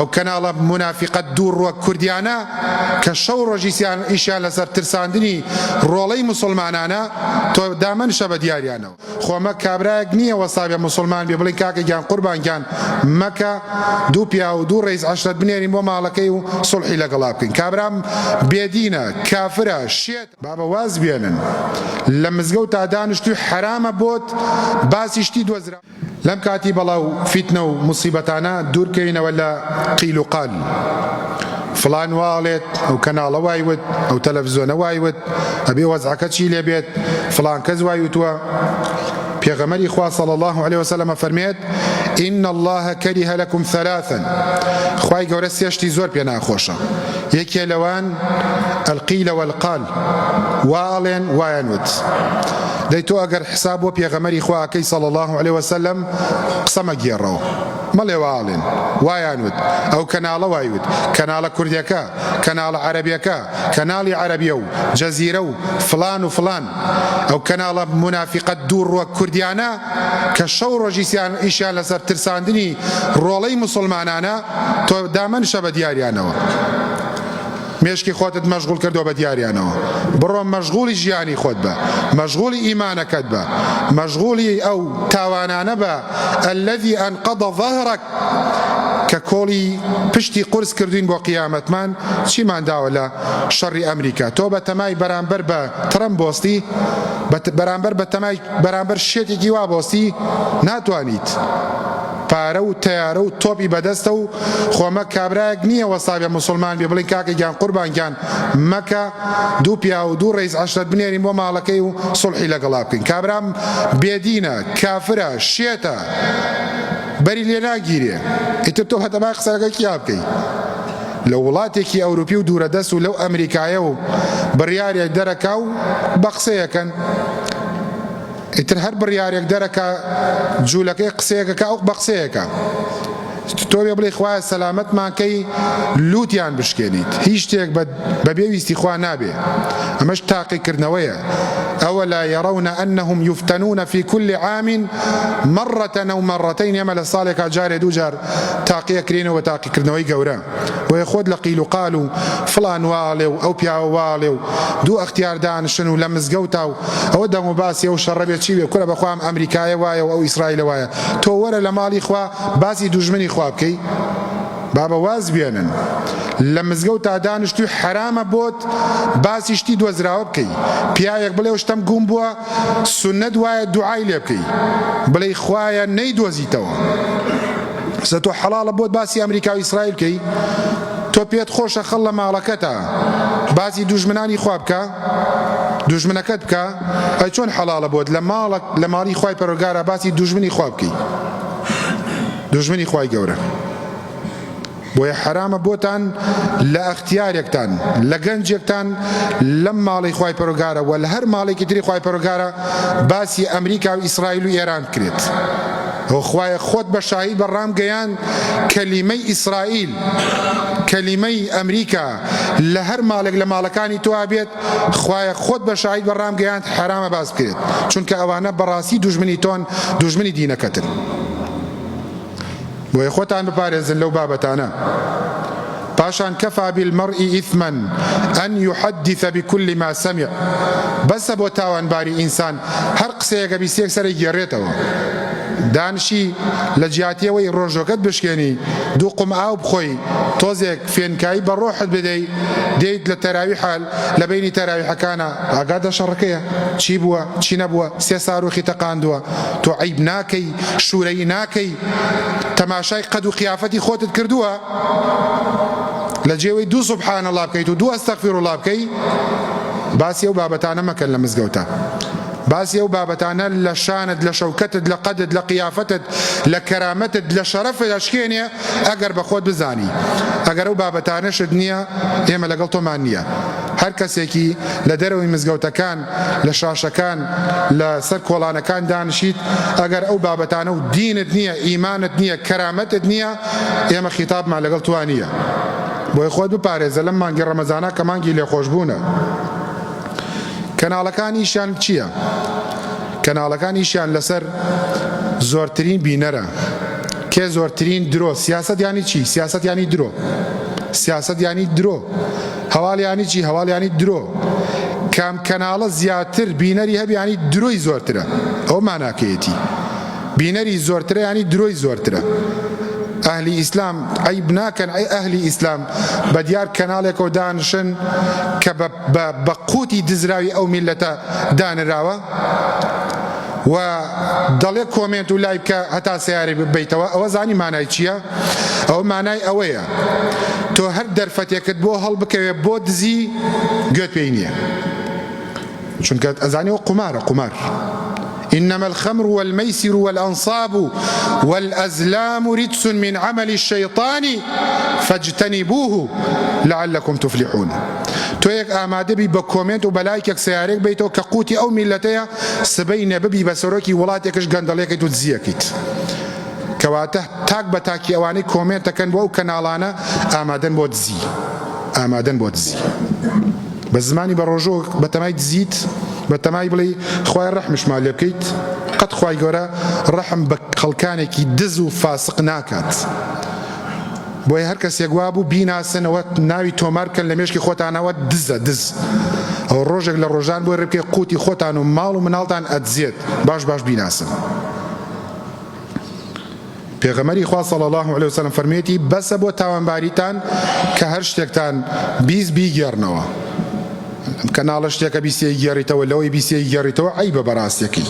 ئەو کەناڵە مونافیقە دووڕوە کوردیانە کە شەو ڕۆژیسیان ئیشیان لەسەر ترساندنی ڕۆڵەی موسڵمانانە تۆ دامەنشە بە دیاریانەوە. خۆ مە کابرایەک نیە وەسابێ موسڵمان بێ بڵێین کاکە گیان قوربان گیان مەکە دوو پیاو و دوو ڕەیس عەشرەت بنێرین بۆ ماڵەکەی و سوڵحی لەگەڵا بکەین کابرا بێدینە کافرە شێتە. بابە واز بێنن لە مزگەوتا دانشتوی حەرامە بۆت باسی شتی دۆزراوە. لەم کاتی بەڵا و فیتنە و موسیبەتانە دوور کەوینەوە لە قیل و قال فڵان وا ئەڵێت ئەو کەناڵە وای وت ئەو تەلەفزۆنە وای وت ئەبێ وەزعەکە چی لێ بێت فڵان کەس وای وتووە پێغەمبەری خوا صلی الله علیه وسلم ئەفەرمێت ان الله کره لکم ثلاثا خوای گەورە سێ شتی زۆر پێ ناخۆشە یەکێ لەوان القیل والقال وا ئەڵێن وایان وت دەی تۆ ئەگەر حساب بۆ پێغەمەری خوا ئەکەی صلی الله علیه وسلم قسە مەگێڕەوە مەڵێ وا ئەڵێن وایان وت ئەو کەناڵە وای وت کەناڵە کوردیەکە کەناڵە عەرەبیەکە کەناڵی عەرەبیە و جەزیرە و فڵان و فڵان ئەو کەناڵە مونافیقە دووڕوە کوردیانە کە شەو ڕۆژیسیان ئیشیان لەسەر ترساندنی ڕۆڵەی موسڵمانانە تۆ دامەنشە بە دیاریانەوە مێشکی خۆتت مەشغوڵ کردوە بە دیاریانەوە بڕۆ مەشغوڵی ژیانی خۆت بە مەشغوڵی ئیمانەکەت بە مەشغوڵی ئەو تاوانانە بە الذی انقض ظهرک کە کۆڵی پشتی قورس کردوین بۆ قیامەتمان چیمان داوە لە شەڕی ئەمریکا تۆ بە تەمای بەرامبەر بە ترەمپ بۆستی بەرامبەر بە تەمای بەرامبەر شێتێکی وا بۆستی ناتوانیت پارە و تەیارە و تۆپی بەدەستە و خۆمە کابرایەک نییە وەسابێ موسڵمان بێ بڵێین کاکە گیان قوربان گیان مەکە دوو پیاو و دوو ڕەیس عەشرەت بنێرین بۆ ماڵەکەی و سوڵحی لەگەڵا بکەین کابرا بێدینە کافرە شێتە بەری لێ ناگیرێ ئیتر تۆ هەتەمای قسە لەگەڵ کیا بکەی لە وڵاتێکی ئەوروپی و دوورە دەست و لەو ئەمریکایە و بڕیارێک دەرەکا و بە قسەیەکەن ئیتر هەر بڕیارێک دەرەکا جولەکەی قسەیەکەکا ئەو بە قسەیەکە تۆ بێ بڵێ خوایە سەلامەتمان کەی لوتیان بشکێنیت هیچ شتێک بە بێ ویستی خوا نابێ ئەمەش تاقیکردنەوەیە ئەولا یەرەونە ئەنهم یفتەنون فی کل عام مرة او مرتین ئێمە لە ساڵێکا جارێ دووجار تاقیەکرێنەوە بە تاقیکردنەوەی گەورە بۆیە خۆت لە قیل و قال و فڵان وا ئەڵێ و ئەو پیاوە وا ئەڵێ و دوو ئەختیار دانشن و لە مزگەوتا و ئەوە دەنگ و باسی ئەو شەڕە بێ چی بێ کورە بەخوا ئەم ئەمریکایە وایە و ئەو ئیسرائیلە وایە تۆ وەرە لە ماڵی خوا باسی دوژمنی خوا بکەی بابە واز بێنن لە مزگەوتا دانشتوی حەرامە بۆت باسی شتی دۆزراوە بکەی پیاوێک بڵێ شتم گوم بووە سوننەت وایە دوعای لێ بکەی بڵێی خوایە نەیدۆزیتەوە سە تۆ حەڵاڵە بۆت باسی ئەمریکا و ئیسرائیل بکەی تۆ پێت خۆشە خەڵ لە ماڵەکەتا باسی دوژمنانی خوا بکە دوژمنەکەت بکە ئەی چۆن حەڵاڵە بۆت لە ماڵک لە ماڵی خوای پەروەردگارا باسی دوژمنی خوا بکەی دوژمنی خوای گەورە بۆیە حەرامە بۆتان لە ئەختیارێکتان لە گەنجێکتان لەم ماڵی خوای پەروەردگارە وە لە هەر ماڵێکی تری خوای پەروەردگارە باسی ئەمریکا و ئیسرائیل و ئێران بکرێت ئەو خوایە خۆت بە شاهید بە ڕامگەیاند کەلیمەی ئیسرائیل کەلیمەی ئەمریکا لە هەر ماڵێک لە ماڵەکانی تۆ بێت خوایە خۆت بە شاهید بە ڕامگەیاند حەرامە باس بکرێت چونکە ئەوانە بەڕاستی دوژمنی تۆن دوژمنی دینەکەتن. بۆیە خۆتان بپارێزن لەو بابەتانە. پاشان کفی بالمرء اثما ان یحدث بکل ما سمع بەسە بۆ تاوانباری ئینسان هەر قسەیەک ئەبیستێ یەکسەر ئەیگێڕێتەوە. دانشی لە جیاتی ئەوەی ڕۆژۆکەت بشکێنی دوو قوم ئاو بخۆی تۆزێک فێنکایی بە ڕۆحت بدەی دێیت لە تەراویحا لە بەینی تەراویحەکانا ئاگات لە شەڕەکەیە چی بووە چی نەبووە سێ ساروخی تەقاندووە تۆ عەیب ناکەی شورەیی ناکەی تەماشای قەد و قیافەتی خۆتت کردووە لە جێوەی دوو سبحان اللە بکەیت و دوو استغفر اللە بکەی باسی ئەو بابەتانە مەکەن لە مزگەوتە باسی ئەو بابەتانە لە شانت لە شەوکەتت لە قەدت لە قیافەتت لە کەرامەتت لە شەرەفت ئەشکێنێ ئەگەر بە خۆت بزانی ئەگەر ئەو بابەتانەشت نییە ئێمە لەگەڵ تۆمان نییە هەر کەسێکی لە دەرەوەی مزگەوتەکان لە شاشەکان لە سەر کۆڵانەکان دانشیت ئەگەر ئەو بابەتانە و دینت نییە ئیمانت نییە کەرامەتت نییە ئێمە خیتابمان لەگەڵ توا نییە بۆیە خۆت بپارێزە لەم مانگی ڕەمەزانە کە مانگی لێخۆشبوونە کەناڵەکان ئیشیان چییە؟ کەناڵەکان ئیشیان لەسەر زۆرترین بینەرە. کێ زۆرترین درۆ سیاسەت یانی چی سیاسەت یانی درۆ سیاسەت یانی درۆ هەواڵ یانی چی هەواڵ یانی درۆ کام کەناڵە زیاتر بینەری هەبی یانی درۆی زۆرترە ئەوە ماناکەیەتی بینەری زۆرترە یانی درۆی زۆرترە ئەهلی ئیسلام عەیب ناکەن ئەی ئەهلی ئیسلام بە دیار کەناڵێکەوە دانشن کە بە قوتی دزراوی ئەو میلەتە دانراوە و دەڵێ comment و لایک بکە هەتا سەیارەی ببەیتەوە ئەوە زانی مانای چییە؟ ئەوە مانای ئەوەیە تۆ هەر دەرفەتێکت بۆ هەڵبکەوێ بۆ دزی گوێت پێی نییە چونکە ئەزانی ئەوە قومارە قومار إنما الخمر والميسر والأنصاب والأزلام رجس من عمل الشيطان فاجتنبوه لعلكم تفلحون تۆ یەک ئامادە بی بە comment و بە لایکێک سەیارەیەک بەیتەوە کە قوتی ئەو میللەتەیە سبەینێ ببی بە سەرۆکی وڵاتێکش گەندەڵیەکەیت و دزیەکەیت کەواتە تاک بە تاکی ئەوانەی comment ئەکەن بۆ ئەو کەناڵانە ئامادەن بۆ دزی ئامادەن بۆ دزی بە زمانی بە ڕۆژۆ بەتەمای دزیت بەتەمای بڵێی خوای ڕەحمشمان لێ بکەیت قەت خوای گەورە ڕەحم بە خەڵکانێکی دز و فاسق ناکات. بۆیە هەر کەسێک وابوو بیناسن ئەوە ناوی تۆمار بکەن لە مێشکی خۆتانەوە دزە دز ئەوە ڕۆژێک لە ڕۆژان بۆی ڕێبکەی قوتی خۆتان و ماڵ و مناڵتان ئەدزێت باش باش بیناسن. پێغەمبەری خوا صلی اللە علیە وسلم فەرموویەتی بەسە بۆ تاوانباریتان کە هەر شتێکتان 20 بیگێڕنەوە. ئەم کەناڵە شتێکە بیستێی گێڕیتەوە لەوەی بیستێی گێڕیتەوە عەیبە بەڕاستەکەی.